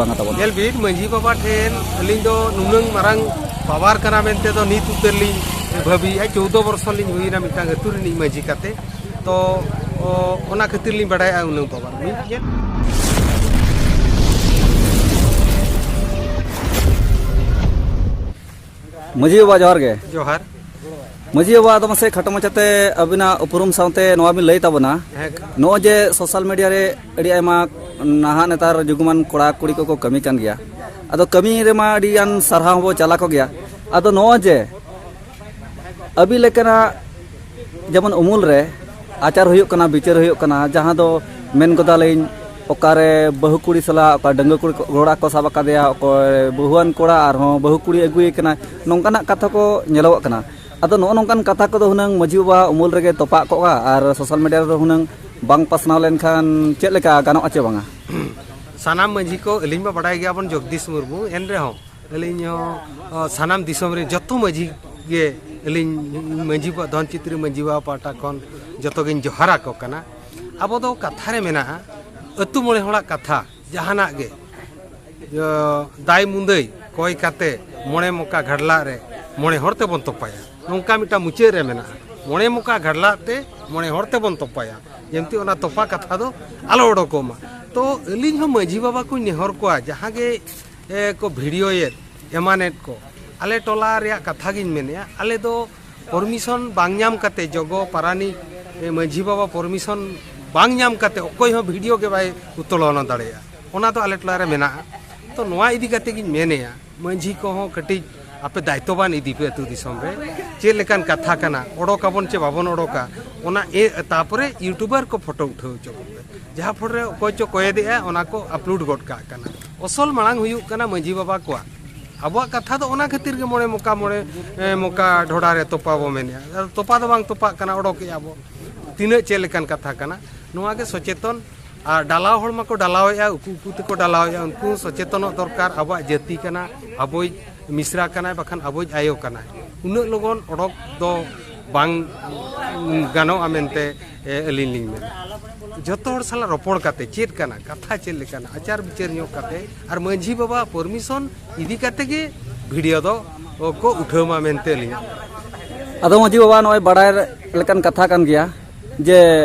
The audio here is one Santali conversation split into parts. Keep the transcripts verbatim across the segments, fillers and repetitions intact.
ᱵᱟᱝᱟ ᱛᱟᱵᱚᱱ᱾ ᱧᱮᱞ ᱵᱤᱱ, ᱢᱟᱹᱡᱷᱤ ᱵᱟᱵᱟ ᱴᱷᱮᱱ ᱟᱹᱞᱤᱧ ᱫᱚ ᱱᱩᱱᱟᱹᱝ ᱢᱟᱨᱟᱝ ᱯᱟᱣᱟᱨ ᱠᱟᱱᱟ ᱢᱮᱱᱛᱮ ᱫᱚ ᱱᱤᱛ ᱩᱛᱟᱹᱨ ᱞᱤᱧ ᱵᱷᱟᱹᱵᱤᱭᱮᱫᱼᱟ᱾ ᱪᱳᱫᱽᱫᱳ ᱵᱚᱨᱥᱚ ᱞᱤᱧ ᱦᱩᱭᱮᱱᱟ ᱢᱤᱫᱴᱟᱝ ᱟᱹᱛᱩ ᱨᱤᱱᱤᱡ ᱢᱟᱹᱡᱷᱤ ᱠᱟᱛᱮ᱾ ᱛᱚ ᱚ, ᱚᱱᱟ ᱠᱷᱟᱹᱛᱤᱨ ᱞᱤᱧ ᱵᱟᱲᱟᱭᱟ ᱩᱱᱟᱹᱝ ᱯᱟᱣᱟᱨ᱾ ᱢᱤᱫ ᱧᱮᱞ ᱢᱟᱹᱡᱷᱤ ᱵᱟᱵᱟ, ᱡᱚᱦᱟᱨ ᱜᱮ᱾ ᱡᱚᱦᱟᱨ᱾ ᱢᱟᱹᱡᱷᱤ ᱵᱟᱵᱟ, ᱟᱫᱚ ᱢᱟᱥᱮ ᱠᱷᱟᱴᱚ ᱢᱟᱪᱷᱟᱛᱮ ᱟᱹᱵᱤᱱᱟᱜ ᱩᱯᱨᱩᱢ ᱥᱟᱶᱛᱮ ᱱᱚᱣᱟ ᱵᱤᱱ ᱞᱟᱹᱭ ᱛᱟᱵᱚᱱᱟ᱾ ᱦᱮᱸ᱾ ᱱᱚᱜᱼᱚᱭ ᱡᱮ ᱥᱳᱥᱟᱞ ᱢᱤᱰᱤᱭᱟ ᱨᱮ ᱟᱹᱰᱤ ᱟᱭᱢᱟ ᱱᱟᱦᱟᱜ ᱱᱮᱛᱟᱨ ᱡᱩᱜᱽᱢᱟᱱ ᱠᱚᱲᱟ ᱠᱩᱲᱤ ᱠᱚᱠᱚ ᱠᱟᱹᱢᱤ ᱠᱟᱱ ᱜᱮᱭᱟ, ᱟᱫᱚ ᱠᱟᱹᱢᱤ ᱨᱮᱢᱟ ᱟᱹᱰᱤ ᱜᱟᱱ ᱥᱟᱨᱦᱟᱣ ᱵᱚ ᱪᱟᱞ ᱟᱠᱚ ᱜᱮᱭᱟ᱾ ᱟᱫᱚ ᱱᱚᱜᱼᱚᱭ ᱡᱮ ᱟᱹᱵᱤᱱ ᱞᱮᱠᱟᱱᱟᱜ ᱡᱮᱢᱚᱱ ᱩᱢᱩᱞ ᱨᱮ ᱟᱪᱟᱨ ᱦᱩᱭᱩᱜ ᱠᱟᱱᱟ, ᱵᱤᱪᱟᱹᱨ ᱦᱩᱭᱩᱜ ᱠᱟᱱᱟ, ᱡᱟᱦᱟᱸ ᱫᱚ ᱢᱮᱱ ᱜᱚᱫᱟᱞᱤᱧ ᱚᱠᱟᱨᱮ ᱵᱟᱹᱦᱩ ᱠᱩᱲᱤ ᱥᱟᱞᱟᱜ ᱚᱠᱟ ᱰᱟᱺᱜᱩᱣᱟᱹ ᱠᱩᱲᱤ ᱠᱚᱲᱟ ᱠᱚ ᱥᱟᱵ ᱟᱠᱟᱫᱮᱭᱟ, ᱚᱠᱚᱭ ᱵᱟᱹᱦᱩᱣᱟᱱ ᱠᱚᱲᱟ ᱟᱨᱦᱚᱸ ᱵᱟᱹᱦᱩ ᱠᱩᱲᱤ ᱟᱹᱜᱩᱭᱮ ᱠᱟᱱᱟ, ᱱᱚᱝᱠᱟᱱᱟᱜ ᱠᱟᱛᱷᱟ ᱠᱚ ᱧᱮᱞᱚᱜᱚᱜ ᱠᱟᱱᱟ᱾ ᱟᱫᱚ ᱱᱚᱜᱼᱚ ᱱᱚᱝᱠᱟᱱ ᱠᱟᱛᱷᱟ ᱠᱚᱫᱚ ᱦᱩᱱᱟᱹᱝ ᱢᱟᱹᱡᱷᱤ ᱵᱟᱵᱟ ᱩᱢᱩᱞ ᱨᱮᱜᱮ ᱛᱚᱯᱟᱜ ᱠᱚᱜᱼᱟ ᱟᱨ ᱥᱳᱥᱟᱞ ᱢᱤᱰᱤᱭᱟ ᱨᱮᱫᱚ ᱦᱩᱱᱟᱹᱝ ᱵᱟᱝ ᱯᱟᱥᱱᱟᱣ ᱞᱮᱱᱠᱷᱟᱱ ᱪᱮᱫ ᱞᱮᱠᱟ ᱜᱟᱱᱚᱜᱼᱟ ᱪᱮ ᱵᱟᱝᱟ? ᱥᱟᱱᱟᱢ ᱢᱟᱹᱡᱷᱤ ᱠᱚ, ᱟᱹᱞᱤᱧ ᱢᱟ ᱵᱟᱰᱟᱭ ᱜᱮᱭᱟᱵᱚᱱ ᱡᱚᱜᱽᱫᱤᱥ ᱢᱩᱨᱢᱩ, ᱮᱱ ᱨᱮᱦᱚᱸ ᱟᱹᱞᱤᱧ ᱦᱚᱸ, ᱚ, ᱥᱟᱱᱟᱢ ᱫᱤᱥᱚᱢ ᱨᱮ ᱡᱚᱛᱚ ᱢᱟᱹᱡᱷᱤ ᱜᱮ ᱟᱹᱞᱤᱧ ᱢᱟᱹᱡᱷᱤ ᱵᱟ-, ᱫᱷᱚᱱ ᱪᱤᱛᱨᱤ ᱢᱟᱹᱡᱷᱤ ᱵᱟᱵᱟ ᱯᱟᱦᱴᱟ ᱠᱷᱚᱱ ᱡᱚᱛᱚ ᱜᱤᱧ ᱡᱚᱦᱟᱨ ᱟᱠᱚ ᱠᱟᱱᱟ᱾ ᱟᱵᱚ ᱫᱚ ᱠᱟᱛᱷᱟ ᱨᱮ ᱢᱮᱱᱟᱜᱼᱟ, ᱟᱹᱛᱩ ᱢᱚᱬᱮ ᱦᱚᱲᱟᱜ ᱠᱟᱛᱷᱟ ᱡᱟᱦᱟᱱᱟᱜ ᱜᱮ, ᱤᱭᱟᱹ, ᱫᱟᱭ ᱢᱩᱫᱟᱹᱭ ᱠᱚᱭ ᱠᱟᱛᱮ ᱢᱚᱬᱮ ᱢᱚᱠᱟ ᱜᱷᱟᱰᱞᱟᱜ ᱨᱮ ᱢᱚᱬᱮ ᱦᱚᱲ ᱛᱮᱵᱚᱱ ᱛᱚᱯᱟᱭᱟ, ᱱᱚᱝᱠᱟ ᱢᱤᱫᱴᱟᱝ ᱢᱩᱪᱟᱹᱫ ᱨᱮ ᱢᱮᱱᱟᱜᱼᱟ᱾ ᱢᱚᱬᱮ ᱢᱚᱠᱟ ᱜᱷᱟᱰᱞᱟᱜ ᱛᱮ ᱢᱚᱬᱮ ᱦᱚᱲ ᱛᱮᱵᱚᱱ ᱛᱚᱯᱟᱭᱟ, ᱡᱮᱢᱛᱤ ᱚᱱᱟ ᱛᱚᱯᱟ ᱠᱟᱛᱷᱟ ᱫᱚ ᱟᱞᱚ ᱚᱰᱚᱠᱚᱜ ᱢᱟ᱾ ᱛᱚ ᱟᱹᱞᱤᱧ ᱦᱚᱸ ᱢᱟᱹᱡᱷᱤ ᱵᱟᱵᱟ ᱠᱚᱧ ᱱᱮᱦᱚᱨ ᱠᱚᱣᱟ, ᱡᱟᱦᱟᱸ ᱜᱮ, ᱮ, ᱠᱚ ᱵᱷᱤᱰᱤᱭᱳᱭᱮᱫ ᱮᱢᱟᱱᱮᱫ ᱠᱚ, ᱟᱞᱮ ᱴᱚᱞᱟ ᱨᱮᱭᱟᱜ ᱠᱟᱛᱷᱟ ᱜᱤᱧ ᱢᱮᱱᱮᱫᱼᱟ, ᱟᱞᱮ ᱫᱚ ᱯᱚᱨᱢᱤᱥᱚᱱ ᱵᱟᱝ ᱧᱟᱢ ᱠᱟᱛᱮ, ᱡᱚᱜᱚ ᱯᱟᱨᱟᱱᱤᱠ, ᱮ, ᱢᱟᱹᱡᱷᱤ ᱵᱟᱵᱟ ᱯᱚᱨᱢᱤᱥᱚᱱ ᱵᱟᱝ ᱧᱟᱢ ᱠᱟᱛᱮ ᱚᱠᱚᱭ ᱦᱚᱸ ᱵᱷᱤᱰᱤᱭᱳ ᱜᱮ ᱵᱟᱭ ᱩᱛᱛᱳᱞᱚᱱ ᱫᱟᱲᱮᱭᱟᱜᱼᱟ᱾ ᱚᱱᱟ ᱫᱚ ᱟᱞᱮ ᱴᱚᱞᱟ ᱨᱮ ᱢᱮᱱᱟᱜᱼᱟ᱾ ᱛᱚ ᱱᱚᱣᱟ ᱤᱫᱤ ᱠᱟᱛᱮ ᱜᱤᱧ ᱢᱮᱱᱮᱫᱼᱟ, ᱢᱟᱹᱡᱷᱤ ᱠᱚᱦᱚᱸ ᱠᱟᱹᱴᱤᱡ ᱟᱯᱮ ᱫᱟᱭᱤᱛᱛᱚᱵᱟᱱ ᱤᱫᱤ ᱯᱮ ᱟᱹᱛᱩ ᱫᱤᱥᱚᱢ ᱨᱮ, ᱪᱮᱫ ᱞᱮᱠᱟᱱ ᱠᱟᱛᱷᱟ ᱠᱟᱱᱟ, ᱚᱰᱚᱠ ᱟᱵᱚᱱ ᱪᱮ ᱵᱟᱵᱚᱱ ᱚᱰᱚᱠᱟ, ᱚᱱᱟ ᱮ-, ᱛᱟᱯᱚᱨᱮ ᱭᱩᱴᱩᱵᱟᱨ ᱠᱚ ᱯᱷᱳᱴᱳ ᱩᱴᱷᱟᱹᱣ ᱦᱚᱪᱚ ᱠᱚᱯᱮ᱾ ᱡᱟᱦᱟᱸ ᱯᱷᱳᱴᱳ ᱨᱮ ᱚᱠᱚᱭ ᱪᱚ ᱠᱚᱭᱮᱫᱮᱜᱼᱟ, ᱚᱱᱟ ᱠᱚ ᱟᱯᱞᱳᱰ ᱜᱚᱫ ᱠᱟᱜ ᱠᱟᱱᱟ᱾ ᱚᱥᱚᱞ ᱢᱟᱲᱟᱝ ᱦᱩᱭᱩᱜ ᱠᱟᱱᱟ ᱢᱟᱹᱡᱷᱤ ᱵᱟᱵᱟ ᱠᱚᱣᱟᱜ᱾ ᱟᱵᱚᱣᱟᱜ ᱠᱟᱛᱷᱟ ᱫᱚ ᱚᱱᱟ ᱠᱷᱟᱹᱛᱤᱨ ᱜᱮ ᱢᱚᱬᱮ ᱢᱚᱠᱟ, ᱢᱚᱬᱮ, ᱮ, ᱢᱚᱠᱟ ᱰᱷᱚᱰᱟ ᱨᱮ ᱛᱚᱯᱟ ᱵᱚ ᱢᱮᱱᱮᱫᱼᱟ᱾ ᱟᱫᱚ ᱛᱚᱯᱟ ᱫᱚ ᱵᱟᱝ ᱛᱚᱯᱟᱜ ᱠᱟᱱᱟ, ᱚᱰᱚᱠᱮᱜᱼᱟ ᱵᱚ᱾ ᱛᱤᱱᱟᱹᱜ ᱪᱮᱫ ᱞᱮᱠᱟᱱ ᱠᱟᱛᱷᱟ ᱠᱟᱱᱟ, ᱱᱚᱣᱟ ᱜᱮ ᱥᱚᱪᱮᱛᱚᱱ᱾ ᱟᱨ ᱰᱟᱞᱟᱣ ᱦᱚᱲ ᱢᱟᱠᱚ ᱰᱟᱞᱟᱣᱮᱜᱼᱟ, ᱩᱠᱩ ᱩᱠᱩ ᱛᱮᱠᱚ ᱰᱟᱞᱟᱣᱮᱜᱼᱟ, ᱩᱱᱠᱩ ᱦᱚᱸ ᱥᱚᱪᱮᱛᱚᱱᱚᱜ ᱫᱚᱨᱠᱟᱨ᱾ ᱟᱵᱚᱣᱟᱜ ᱡᱟᱹᱛᱤ ᱠᱟᱱᱟ, ᱟᱵᱚᱭᱤᱡ ᱢᱤᱥᱨᱟ ᱠᱟᱱᱟᱭ, ᱵᱟᱠᱷᱟᱱ ᱟᱵᱚᱭᱤᱡ ᱟᱭᱳ ᱠᱟᱱᱟᱭ᱾ ᱩᱱᱟᱹᱜ ᱞᱚᱜᱚᱱ ᱚᱰᱚᱠ ᱫᱚ ᱵᱟᱝ ᱜᱟᱱᱚᱜᱼᱟ ᱢᱮᱱᱛᱮ, ᱮ, ᱟᱹᱞᱤᱧ ᱞᱤᱧ ᱢᱮᱱᱟ᱾ ᱡᱚᱛᱚ ᱦᱚᱲ ᱥᱟᱞᱟᱜ ᱨᱚᱯᱚᱲ ᱠᱟᱛᱮ ᱪᱮᱫ ᱠᱟᱱᱟ, ᱠᱟᱛᱷᱟ ᱪᱮᱫ ᱞᱮᱠᱟᱱᱟ, ᱟᱪᱟᱨ ᱵᱤᱪᱟᱹᱨ ᱧᱚᱜ ᱠᱟᱛᱮ ᱟᱨ ᱢᱟᱹᱡᱷᱤ ᱵᱟᱵᱟ ᱯᱟᱨᱢᱤᱥᱚᱱ ᱤᱫᱤ ᱠᱟᱛᱮ ᱜᱮ ᱵᱷᱤᱰᱤᱭᱳ ᱫᱚ ᱠᱚ ᱩᱴᱷᱟᱹᱣ ᱢᱟ ᱢᱮᱱᱛᱮ ᱟᱹᱞᱤᱧᱟᱜ᱾ ᱟᱫᱚ ᱢᱟᱹᱡᱷᱤ ᱵᱟᱵᱟ, ᱱᱚᱜᱼᱚᱭ ᱵᱟᱲᱟᱭ ᱞᱮᱠᱟᱱ ᱠᱟᱛᱷᱟ ᱠᱟᱱ ᱜᱮᱭᱟ ᱡᱮ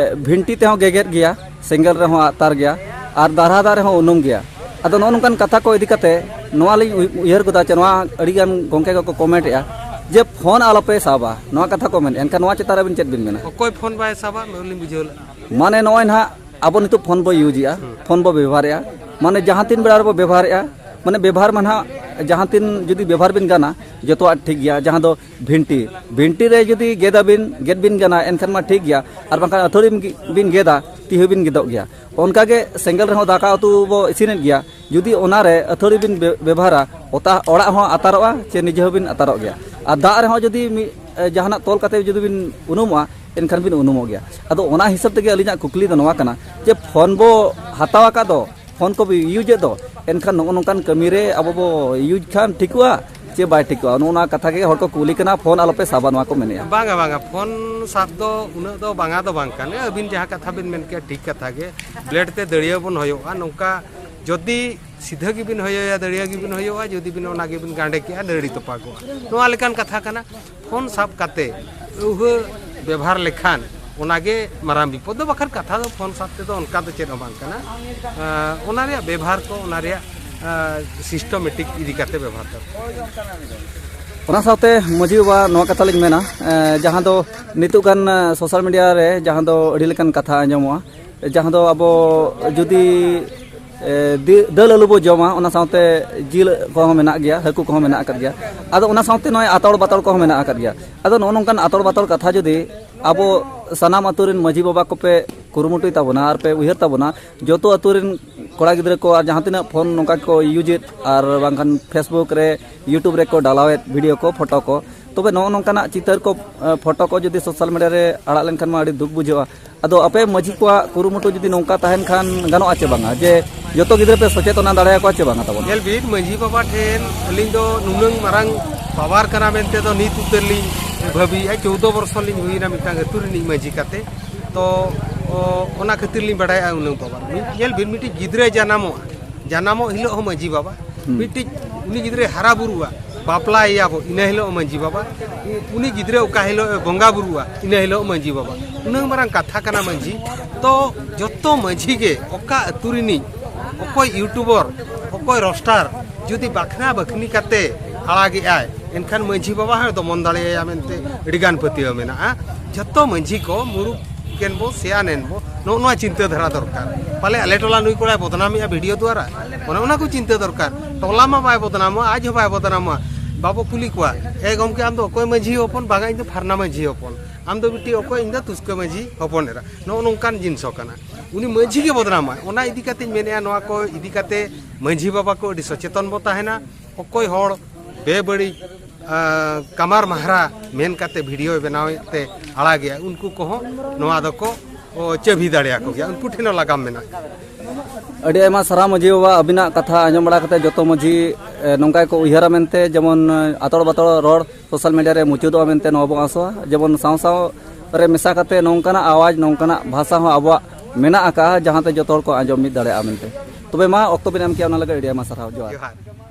ᱵᱷᱤᱱᱴᱤ ᱛᱮᱦᱚᱸ ᱜᱮᱜᱮᱫ ᱜᱮᱭᱟ, ᱥᱮᱸᱜᱮᱞ ᱨᱮᱦᱚᱸ ᱟᱛᱟᱨ ᱜᱮᱭᱟ, ᱟᱨ ᱫᱟᱨᱦᱟ ᱫᱟᱜ ᱨᱮᱦᱚᱸ ᱩᱱᱩᱢ ᱜᱮᱭᱟ᱾ ᱟᱫᱚ ᱱᱚᱜᱼᱚ ᱱᱚᱝᱠᱟᱱ ᱠᱟᱛᱷᱟ ᱠᱚ ᱤᱫᱤ ᱠᱟᱛᱮ ᱱᱚᱣᱟ ᱞᱤᱧ ᱩᱭ-, ᱩᱭᱦᱟᱹᱨ ᱜᱚᱫᱟ ᱡᱮ ᱱᱚᱣᱟ ᱟᱹᱰᱤᱜᱟᱱ ᱜᱚᱢᱠᱮ ᱠᱚᱠᱚ ᱠᱚᱢᱮᱱᱴ ᱮᱫᱼᱟ ᱡᱮ ᱯᱷᱳᱱ ᱟᱞᱚᱯᱮ ᱥᱟᱵᱟ, ᱱᱚᱣᱟ ᱠᱟᱛᱷᱟ ᱠᱚ ᱢᱮᱱᱮᱫᱼᱟ᱾ ᱮᱱᱠᱷᱟᱱ ᱱᱚᱣᱟ ᱪᱮᱛᱟᱱ ᱨᱮ ᱟᱹᱵᱤᱱ ᱪᱮᱫ ᱵᱤᱱ ᱢᱮᱱᱟ? ᱚᱠᱚᱭ ᱯᱷᱳᱱ ᱵᱟᱭ ᱥᱟᱵᱟ, ᱵᱟᱹᱞᱤᱧ ᱵᱩᱡᱷᱟᱹᱣ ᱞᱮᱫᱼᱟ᱾ ᱢᱟᱱᱮ ᱱᱚᱜᱼᱚᱭ ᱱᱟᱦᱟᱜ ᱟᱵᱚ ᱱᱤᱛᱚᱜ ᱯᱷᱳᱱ ᱵᱚ ᱤᱭᱩᱡᱽ ᱮᱫᱼᱟ, ᱯᱷᱳᱱ ᱵᱚ ᱵᱮᱵᱚᱦᱟᱨᱮᱫᱼᱟ, ᱢᱟᱱᱮ ᱡᱟᱦᱟᱸ ᱛᱤᱱ ᱵᱮᱲᱟ ᱨᱮᱵᱚ ᱵᱮᱵᱚᱦᱟᱨᱮᱫᱼᱟ, ᱢᱟᱱᱮ ᱵᱮᱵᱚᱦᱟᱨ ᱢᱟ ᱱᱟᱦᱟᱜ ᱡᱟᱦᱟᱸ ᱛᱤᱱ ᱡᱩᱫᱤ ᱵᱮᱵᱚᱦᱟᱨ ᱵᱤᱱ ᱜᱟᱱᱟ, ᱡᱚᱛᱚᱣᱟᱜ ᱴᱷᱤᱠ ᱜᱮᱭᱟ᱾ ᱡᱟᱦᱟᱸ ᱫᱚ ᱵᱷᱤᱱᱴᱤ, ᱵᱷᱤᱱᱴᱤ ᱨᱮ ᱡᱩᱫᱤ ᱜᱮᱫᱟᱵᱤᱱ, ᱜᱮᱫ ᱵᱤᱱ ᱜᱟᱱᱟ, ᱮᱱᱠᱷᱟᱱ ᱢᱟ ᱴᱷᱤᱠ ᱜᱮᱭᱟ, ᱟᱨ ᱵᱟᱝᱠᱷᱟᱱ ᱟᱹᱛᱷᱟᱹᱲᱤ ᱵᱤᱱ ᱜᱮᱫᱟ, ᱛᱤ ᱦᱚᱸᱵᱤᱱ ᱜᱮᱫᱚᱜ ᱜᱮᱭᱟ᱾ ᱚᱱᱠᱟᱜᱮ ᱥᱮᱸᱜᱮᱞ ᱨᱮᱦᱚᱸ ᱫᱟᱠᱟ ᱩᱛᱩ ᱵᱚ ᱤᱥᱤᱱᱮᱫ ᱜᱮᱭᱟ, ᱡᱩᱫᱤ ᱚᱱᱟᱨᱮ ᱟᱹᱛᱷᱟᱹᱲᱤ ᱵᱤᱱ ᱵᱮ-, ᱵᱮᱵᱚᱦᱟᱨᱟ, ᱚᱛᱟ-, ᱚᱲᱟᱜ ᱦᱚᱸ ᱟᱛᱟᱨᱚᱜᱼᱟ, ᱪᱮ ᱱᱤᱡᱮ ᱦᱚᱸᱵᱤᱱ ᱟᱛᱟᱨᱚᱜ ᱜᱮᱭᱟ᱾ ᱟᱨ ᱫᱟᱜ ᱨᱮᱦᱚᱸ ᱡᱩᱫᱤ ᱢᱤᱫ, ᱮ, ᱡᱟᱦᱟᱱᱟᱜ ᱛᱚᱞ ᱠᱟᱛᱮ ᱡᱩᱫᱤ ᱵᱤᱱ ᱩᱱᱩᱢᱚᱜᱼᱟ, ᱮᱱᱠᱷᱟᱱ ᱵᱤᱱ ᱩᱱᱩᱢᱚᱜ ᱜᱮᱭᱟ᱾ ᱟᱫᱚ ᱚᱱᱟ ᱦᱤᱥᱟᱹᱵ ᱛᱮᱜᱮ ᱟᱹᱞᱤᱧᱟᱜ ᱠᱩᱠᱞᱤ ᱫᱚ ᱱᱚᱣᱟ ᱠᱟᱱᱟ ᱡᱮ ᱯᱷᱳᱱ ᱵᱚ ᱦᱟᱛᱟᱣ ᱟᱠᱟᱫ ᱫᱚ, ᱯᱷᱳᱱ ᱠᱚ ᱵᱚ ᱤᱭᱩᱡᱮᱫ ᱫᱚ, ᱮᱱᱠᱷᱟᱱ ᱱᱚᱜᱼᱚ ᱱᱚᱝᱠᱟᱱ ᱠᱟᱹᱢᱤ ᱨᱮ ᱟᱵᱚ ᱵᱚ ᱤᱭᱩᱡᱽ ᱠᱷᱟᱱ ᱴᱷᱤᱠᱚᱜᱼᱟ ᱪᱮ ᱵᱟᱭ ᱴᱷᱤᱠᱚᱜᱼᱟ? ᱱᱚᱜᱼᱚ ᱱᱚᱣᱟ ᱠᱟᱛᱷᱟ ᱜᱮ ᱦᱚᱲ ᱠᱚ ᱠᱩᱞᱤ ᱠᱟᱱᱟ, ᱯᱷᱳᱱ ᱟᱞᱚᱯᱮ ᱥᱟᱵᱟ, ᱱᱚᱣᱟ ᱠᱚ ᱢᱮᱱᱮᱫᱼᱟ᱾ ᱵᱟᱝᱟ, ᱵᱟᱝᱟ, ᱯᱷᱳᱱ ᱥᱟᱵ ᱫᱚ ᱩᱱᱟᱹᱜ ᱫᱚ ᱵᱟᱝᱟ ᱫᱚ ᱵᱟᱝ ᱠᱟᱱᱟ᱾ ᱟᱹᱵᱤᱱ ᱡᱟᱦᱟᱸ ᱠᱟᱛᱷᱟ ᱵᱤᱱ ᱢᱮᱱ ᱠᱮᱜᱼᱟ, ᱴᱷᱤᱠ ᱠᱟᱛᱷᱟ ᱜᱮ᱾ ᱵᱞᱮᱰ ᱛᱮ ᱫᱟᱹᱲᱤᱭᱟᱹ ᱵᱚᱱ ᱦᱚᱭᱚᱜᱼᱟ, ᱱᱚᱝᱠᱟ ᱡᱩᱫᱤ ᱥᱤᱫᱷᱟᱹ ᱜᱮᱵᱤᱱ ᱦᱚᱭᱚᱭᱟ, ᱫᱟᱹᱲᱤᱭᱟᱹ ᱜᱮᱵᱤᱱ ᱦᱚᱭᱚᱜᱼᱟ, ᱡᱩᱫᱤ ᱵᱤᱱ ᱚᱱᱟ ᱜᱮᱵᱤᱱ ᱜᱟᱸᱰᱮ ᱠᱮᱜᱼᱟ, ᱰᱟᱹᱲᱤ ᱛᱚᱯᱟᱜᱚᱜᱼᱟ᱾ ᱱᱚᱣᱟ ᱞᱮᱠᱟᱱ ᱠᱟᱛᱷᱟ ᱠᱟᱱᱟ᱾ ᱯᱷᱳᱱ ᱥᱟᱵ ᱠᱟᱛᱮ ᱟᱹᱣᱦᱟᱹ ᱵᱮᱵᱷᱟᱨ ᱞᱮᱠᱷᱟᱱ ᱚᱱᱟᱜᱮ ᱢᱟᱨᱟᱝ ᱵᱤᱯᱚᱫ ᱫᱚ, ᱵᱟᱠᱷᱟᱱ ᱠᱟᱛᱷᱟ ᱫᱚ ᱯᱷᱳᱱ ᱥᱟᱵ ᱛᱮᱫᱚ ᱚᱱᱠᱟ ᱫᱚ ᱪᱮᱫ ᱦᱚᱸ ᱵᱟᱝ ᱠᱟᱱᱟ᱾ ᱟᱸ, ᱚᱱᱟ ᱨᱮᱭᱟᱜ ᱵᱮᱵᱷᱟᱨ ᱠᱚ, ᱚᱱᱟ ᱨᱮᱭᱟᱜ, ᱟᱸ, ᱥᱤᱥᱴᱚᱢᱮᱴᱤᱠ ᱤᱫᱤ ᱠᱟᱛᱮ ᱵᱮᱵᱷᱟᱨ ᱫᱚ᱾ ᱚᱱᱟ ᱥᱟᱶᱛᱮ ᱢᱟᱹᱡᱷᱤ ᱵᱟᱵᱟ, ᱱᱚᱣᱟ ᱠᱟᱛᱷᱟ ᱞᱤᱧ ᱢᱮᱱᱟ, ᱮᱸ, ᱡᱟᱦᱟᱸ ᱫᱚ ᱱᱤᱛᱚᱜ ᱜᱟᱱ, ᱮᱸ, ᱥᱳᱥᱟᱞ ᱢᱤᱰᱤᱭᱟ ᱨᱮ ᱡᱟᱦᱟᱸ ᱫᱚ ᱟᱹᱰᱤ ᱞᱮᱠᱟᱱ ᱠᱟᱛᱷᱟ ᱟᱸᱡᱚᱢᱚᱜᱼᱟ, ᱡᱟᱦᱟᱸ ᱫᱚ ᱟᱵᱚ ᱡᱩᱫᱤ, ᱮ, ᱫᱤ-, ᱫᱟᱹᱞ ᱟᱹᱞᱩ ᱵᱚ ᱡᱚᱢᱟ, ᱚᱱᱟ ᱥᱟᱶᱛᱮ ᱡᱤᱞ ᱠᱚᱦᱚᱸ ᱢᱮᱱᱟᱜ ᱜᱮᱭᱟ, ᱦᱟᱹᱠᱩ ᱠᱚᱦᱚᱸ ᱢᱮᱱᱟᱜ ᱟᱠᱟᱫ ᱜᱮᱭᱟ᱾ ᱟᱫᱚ ᱚᱱᱟ ᱥᱟᱶᱛᱮ ᱱᱚᱜᱼᱚᱭ ᱟᱛᱚᱲ ᱵᱟᱛᱚᱲ ᱠᱚᱦᱚᱸ ᱢᱮᱱᱟᱜ ᱟᱠᱟᱫ ᱜᱮᱭᱟ᱾ ᱟᱫᱚ ᱱᱚᱜᱼᱚ ᱱᱚᱝᱠᱟᱱ ᱟᱛᱚᱲ ᱵᱟᱛᱚᱲ ᱠᱟᱛᱷᱟ ᱡᱩᱫᱤ ᱟᱵᱚ ᱥᱟᱱᱟᱢ ᱟᱛᱳ ᱨᱮᱱ ᱢᱟᱹᱡᱷᱤ ᱵᱟᱵᱟ ᱠᱚᱯᱮ ᱠᱩᱨᱩᱢᱩᱴᱩᱭ ᱛᱟᱵᱚᱱᱟ ᱟᱨ ᱯᱮ ᱩᱭᱦᱟᱹᱨ ᱛᱟᱵᱚᱱᱟ, ᱡᱚᱛᱚ ᱟᱛᱳ ᱨᱮᱱ ᱠᱚᱲᱟ ᱜᱤᱫᱽᱨᱟᱹ ᱠᱚ ᱟᱨ ᱡᱟᱦᱟᱸ ᱛᱤᱱᱟᱹᱜ ᱯᱷᱳᱱ ᱱᱚᱝᱠᱟ ᱠᱚ ᱤᱭᱩᱡᱮᱫ ᱟᱨ ᱵᱟᱝᱠᱷᱟᱱ Facebook ᱨᱮ, YouTube ᱨᱮᱠᱚ ᱰᱟᱞᱟᱣᱮᱫ ᱵᱷᱤᱰᱤᱭᱳ ᱠᱚ, ᱯᱷᱳᱴᱳ ᱠᱚ, ᱛᱚᱵᱮ ᱱᱚᱜᱼᱚ ᱱᱚᱝᱠᱟᱱᱟᱜ ᱪᱤᱛᱟᱹᱨ ᱠᱚ, ᱮ, ᱯᱷᱳᱴᱳ ᱠᱚ ᱡᱩᱫᱤ ᱥᱳᱥᱟᱞ ᱢᱤᱰᱤᱭᱟ ᱨᱮ ᱟᱲᱟᱜ ᱞᱮᱱᱠᱷᱟᱱ ᱢᱟ ᱟᱹᱰᱤ ᱫᱩᱠ ᱵᱩᱡᱷᱟᱹᱜᱼᱟ᱾ ᱟᱫᱚ ᱟᱯᱮ ᱢᱟᱹᱡᱷᱤ ᱠᱚᱣᱟᱜ ᱠᱩᱨᱩᱢᱩᱴᱩ ᱡᱩᱫᱤ ᱱᱚᱝᱠᱟ ᱛᱟᱦᱮᱱ ᱠᱷᱟᱱ ᱜᱟᱱᱚᱜᱼᱟ ᱪᱮ ᱵᱟᱝᱟ, ᱡᱮ ᱡᱚᱛᱚ ᱜᱤᱫᱽᱨᱟᱹ ᱯᱮ ᱥᱚᱪᱮᱛᱚᱱᱟ ᱫᱟᱲᱮᱭᱟᱠᱚᱣᱟ ᱪᱮ ᱵᱟᱝᱟ ᱛᱟᱵᱚᱱ? ᱧᱮᱞ ᱵᱤᱱ, ᱢᱟᱹᱡᱷᱤ ᱵᱟᱵᱟ ᱴᱷᱮᱱ ᱟᱹᱞᱤᱧ ᱫᱚ ᱱᱩᱱᱟᱹᱝ ᱢᱟᱨᱟᱝ ᱯᱟᱣᱟᱨ ᱠᱟᱱᱟ ᱢᱮᱱᱛᱮ ᱫᱚ ᱱᱤᱛ ᱩᱛᱟᱹᱨ ᱞᱤᱧ ᱵᱷᱟᱹᱵᱤᱭᱮᱫᱼᱟ᱾ ᱪᱳᱣᱫᱚ ᱵᱚᱨᱥᱚ ᱞᱤᱧ ᱦᱩᱭᱱᱟ ᱢᱤᱫᱴᱟᱝ ᱟᱹᱛᱩ ᱨᱤᱱᱤᱡ ᱢᱟᱹᱡᱷᱤ ᱠᱟᱛᱮ᱾ ᱛᱚ ᱚ, ᱚᱱᱟ ᱠᱷᱟᱹᱛᱤᱨ ᱞᱤᱧ ᱵᱟᱲᱟᱭᱟ ᱩᱱᱟᱹᱝ ᱵᱟᱵᱟ᱾ ᱢᱤᱫ ᱧᱮᱞ ᱵᱤᱱ, ᱢᱤᱫᱴᱤᱡ ᱜᱤᱫᱽᱨᱟᱹᱭ ᱡᱟᱱᱟᱢᱚᱜᱼᱟ, ᱡᱟᱱᱟᱢᱚᱜ ᱦᱤᱞᱳᱜ ᱦᱚᱸ ᱢᱟᱹᱡᱷᱤ ᱵᱟᱵᱟ᱾ ᱦᱩᱸ᱾ ᱢᱤᱫᱴᱤᱡ ᱩᱱᱤ ᱜᱤᱫᱽᱨᱟᱹᱭ ᱦᱟᱨᱟ ᱵᱩᱨᱩᱜᱼᱟ, ᱵᱟᱯᱞᱟᱭᱮᱭᱟ ᱵᱚ, ᱤᱱᱟᱹ ᱦᱤᱞᱳᱜ ᱦᱚᱸ ᱢᱟᱹᱡᱷᱤ ᱵᱟᱵᱟ᱾ ᱩᱱᱤ ᱜᱤᱫᱽᱨᱟᱹ ᱚᱠᱟ ᱦᱤᱞᱳᱜ ᱮ ᱵᱚᱸᱜᱟ ᱵᱩᱨᱩᱜᱼᱟ, ᱤᱱᱟᱹ ᱦᱤᱞᱳᱜ ᱢᱟᱹᱡᱷᱤ ᱵᱟᱵᱟ᱾ ᱩᱱᱟᱹᱝ ᱢᱟᱨᱟᱝ ᱠᱟᱛᱷᱟ ᱠᱟᱱᱟ ᱢᱟᱹᱡᱷᱤ᱾ ᱛᱚ ᱡᱚᱛᱚ ᱢᱟᱹᱡᱷᱤ ᱜᱮ, ᱚᱠᱟ ᱟᱹᱛᱩ ᱨᱤᱱᱤᱡ, ᱚᱠᱚᱭ YouTuber, ᱚᱠᱚᱭ roaster, ᱡᱩᱫᱤ ᱵᱟᱠᱷᱱᱟ ᱵᱟᱹᱠᱷᱱᱤ ᱠᱟᱛᱮ ᱟᱲᱟᱜᱮᱜᱼᱟᱭ, ᱮᱱᱠᱷᱟᱱ ᱢᱟᱹᱡᱷᱤ ᱵᱟᱵᱟ ᱦᱚᱸᱭ ᱫᱚᱢᱚᱱ ᱫᱟᱲᱮᱭᱟᱭᱟ ᱢᱮᱱᱛᱮ ᱟᱹᱰᱤᱜᱟᱱ ᱯᱟᱹᱛᱭᱟᱹᱣ ᱢᱮᱱᱟᱜᱼᱟ᱾ ᱡᱚᱛᱚ ᱢᱟᱹᱡᱷᱤ ᱠᱚ ᱢᱩᱨᱩᱠ ᱮᱱ ᱵᱚ, ᱥᱮᱭᱟᱱ ᱮᱱ ᱵᱚ, ᱱᱚᱜᱼᱚ ᱱᱚᱣᱟ ᱪᱤᱱᱛᱟᱹ ᱫᱷᱟᱨᱟ ᱫᱚᱨᱠᱟᱨ᱾ ᱯᱟᱞᱮ ᱟᱞᱮ ᱴᱚᱞᱟ ᱱᱩᱭ ᱠᱚᱲᱟᱭ ᱵᱚᱫᱱᱟᱢᱮᱜᱼᱟ video ᱫᱣᱟᱨᱟ, ᱚᱱᱮ ᱚᱱᱟ ᱠᱚ ᱪᱤᱱᱛᱟᱹ ᱫᱚᱨᱠᱟᱨ᱾ ᱴᱚᱞᱟ ᱢᱟ ᱵᱟᱭ ᱵᱚᱫᱱᱟᱢᱚᱜᱼᱟ, ᱟᱡ ᱦᱚᱸ ᱵᱟᱭ ᱵᱚᱫᱱᱟᱢᱚᱜᱼᱟ᱾ ᱵᱟᱵᱚ ᱠᱩᱞᱤ ᱠᱚᱣᱟ, "ᱮ ᱜᱚᱢᱠᱮ, ᱟᱢ ᱫᱚ ᱚᱠᱚᱭ ᱢᱟᱹᱡᱷᱤ ᱦᱚᱯᱚᱱ?" "ᱵᱟᱝᱟ, ᱤᱧ ᱫᱚ ᱯᱷᱟᱨᱱᱟ ᱢᱟᱹᱡᱷᱤ ᱦᱚᱯᱚᱱ᱾" "ᱟᱢ ᱫᱚ ᱵᱤᱴᱤ ᱚᱠᱚᱭ?" "ᱤᱧ ᱫᱚ ᱛᱩᱥᱠᱟᱹ ᱢᱟᱹᱡᱷᱤ ᱦᱚᱯᱚᱱ ᱮᱨᱟ᱾" ᱱᱚᱜᱼᱚ ᱱᱚᱝᱠᱟᱱ ᱡᱤᱱᱤᱥ ᱦᱚᱸ ᱠᱟᱱᱟ᱾ ᱩᱱᱤ ᱢᱟᱹᱡᱷᱤ ᱜᱮ ᱵᱚᱫᱱᱟᱢᱟᱭ᱾ ᱚᱱᱟ ᱤᱫᱤ ᱠᱟᱛᱮᱧ ᱢᱮᱱᱮᱫᱼᱟ, ᱱᱚᱣᱟ ᱠᱚ ᱤᱫᱤ ᱠᱟᱛᱮ ᱢᱟᱹᱡᱷᱤ ᱵᱟᱵᱟ ᱠᱚ ᱟᱹᱰᱤ ᱥᱚᱪᱮᱛᱚᱱ ᱵᱚ ᱛᱟᱦᱮᱱᱟ᱾ ᱚᱠᱚᱭ ᱦᱚᱲ ᱵᱮᱵᱟᱹᱲᱤᱡ, ᱟᱸ, ᱠᱟᱢᱟᱨ ᱢᱟᱦᱨᱟ ᱢᱮᱱ ᱠᱟᱛᱮ video ᱵᱮᱱᱟᱣᱮᱫ ᱛᱮ ᱟᱲᱟᱜᱮᱜᱼᱟ, ᱩᱱᱠᱩ ᱠᱚᱦᱚᱸ ᱱᱚᱣᱟ ᱫᱚᱠᱚ, ᱚ, ᱪᱟᱹᱵᱷᱤ ᱫᱟᱲᱮᱭᱟᱠᱚ ᱜᱮᱭᱟ, ᱩᱱᱠᱩ ᱴᱷᱮᱱ ᱦᱚᱸ ᱞᱟᱜᱟᱢ ᱢᱮᱱᱟᱜᱼᱟ᱾ ᱟᱹᱰᱤ ᱟᱭᱢᱟ ᱥᱟᱨᱦᱟᱣ ᱢᱟᱹᱡᱷᱤ ᱵᱟᱵᱟ, ᱟᱹᱵᱤᱱᱟᱜ ᱠᱟᱛᱷᱟ ᱟᱸᱡᱚᱢ ᱵᱟᱲᱟ ᱠᱟᱛᱮ ᱡᱚᱛᱚ ᱢᱟᱹᱡᱷᱤ, ᱮ, ᱱᱚᱝᱠᱟ ᱜᱮᱠᱚ ᱩᱭᱦᱟᱹᱨᱟ ᱢᱮᱱᱛᱮ, ᱡᱮᱢᱚᱱ, ᱮ, ᱟᱛᱚᱲ ᱵᱟᱛᱚᱲ ᱨᱚᱲ social media ᱨᱮ ᱢᱩᱪᱟᱹᱫᱚᱜᱼᱟ ᱢᱮᱱᱛᱮ ᱱᱚᱣᱟ ᱵᱚᱱ ᱟᱥᱚᱜᱼᱟ᱾ ᱡᱮᱢᱚᱱ ᱥᱟᱶ ᱥᱟᱶ ᱨᱮ ᱢᱮᱥᱟ ᱠᱟᱛᱮ ᱱᱚᱝᱠᱟᱱᱟᱜ ᱟᱣᱟᱡᱽ, ᱱᱚᱝᱠᱟᱱᱟᱜ ᱵᱷᱟᱥᱟ ᱦᱚᱸ ᱟᱵᱚᱣᱟᱜ ᱢᱮᱱᱟᱜ ᱟᱠᱟᱫᱼᱟ, ᱡᱟᱦᱟᱸ ᱛᱮ ᱡᱚᱛᱚ ᱦᱚᱲ ᱠᱚ ᱟᱸᱡᱚᱢ ᱢᱤᱫ ᱫᱟᱲᱮᱭᱟᱜᱼᱟ ᱢᱮᱱᱛᱮ᱾ ᱛᱚᱵᱮ ᱢᱟ, ᱚᱠᱛᱚ ᱵᱤᱱ ᱮᱢ ᱠᱮᱜᱼᱟ, ᱚᱱᱟ ᱞᱟᱹᱜᱤᱫ ᱟᱹᱰᱤ ᱟᱭᱢᱟ ᱥᱟᱨᱦᱟᱣ᱾ ᱡᱚᱦᱟᱨ᱾ ᱡᱚᱦᱟᱨ᱾